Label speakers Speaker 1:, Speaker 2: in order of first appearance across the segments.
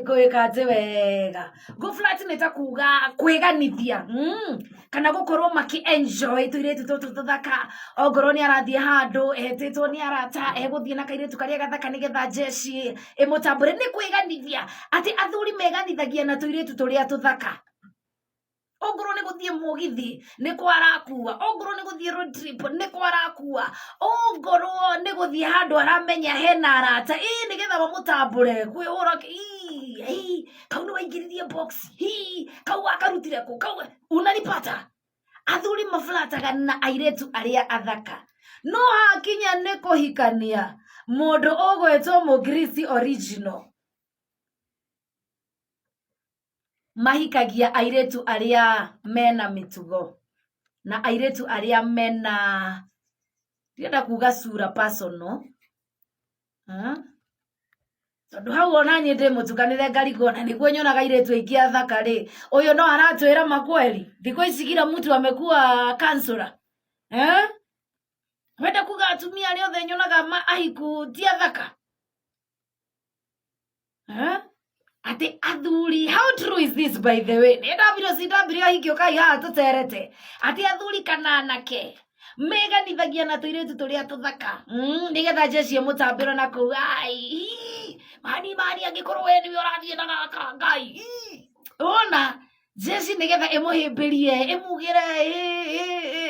Speaker 1: Ngũĩka atĩ wega. Gũ-flirt nĩ ta kuga kwĩganithia kana gũkorwo makĩ enjoy tũirĩtu tũtũ tũthaka. Ongorwo nĩ arathiĩ handũ etĩtwo nĩ arata egũthiĩ na kairĩtu karĩa gathaka nĩgetha njeci ĩmũtambũre. Nĩ kwĩganithia atĩ athuri meganithagia na tũirĩtu tũrĩa tũthaka. Ongorwo nĩ gũthiĩ mũgithi nĩ kwa arakua, ongorwo nĩ gũthiĩ road trip nĩ kwa arakua, ongorwo nĩ gũthiĩ handũ aramenya hena arata ĩ nĩgetha mamũtambũre kwĩhũra ii kau nĩ waingĩririe box hii kau wakarutire kũ kau unanipata. Athuri maflataga na airĩtu arĩa athaka, no hakinya nĩ kũhikania mũndũ ũgwĩtwo mũngirisi original Mahikagia airĩtu arĩa mena mĩtugo na airĩtu arĩa mena, ndirenda kuga sura personal, tondũ hau ona niĩ ndĩ mũtukanĩre ngarigwo na nĩguo nyonaga airĩtu aingĩ athaka rĩ, ũyũ no aratwĩra ma kweli? Thikũ ici kila mtu amekuwa counsellor. Wenda kuga atumia arĩa othe nyonaga ahiku ti athaka? Eh? Atĩ athuri, how true is this by the way? Nĩ ndambire cindambire ahiki ũkai haha tũterete. Atĩ athuri kana anake meganithagia na tũirĩtu tũrĩa tũthaka nĩgetha njeci ĩmũtambĩro na kũu ai hii, mani mani angĩkorwo we nĩwe ũrathiĩ na gaka ngai hii. Wona Jeci nĩgetha ĩmũhĩmbĩrie ĩmugĩre ĩ, ĩ,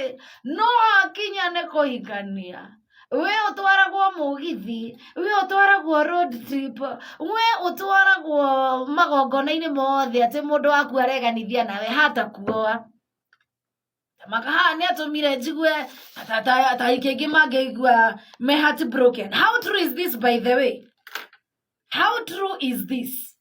Speaker 1: ĩ. No hakinya nĩ kũhikania we ũtwaragwo mũgithi, we ũtwaragwo road trip, we ũtwaragwo magongona-inĩ mothe atĩ mũndũ waku areganithia nawe hata kuoa. Maka haha nĩ atũmire njigue ta aingĩ aingĩ mangĩigua me heartbroken. How true is this by the way? How true is this?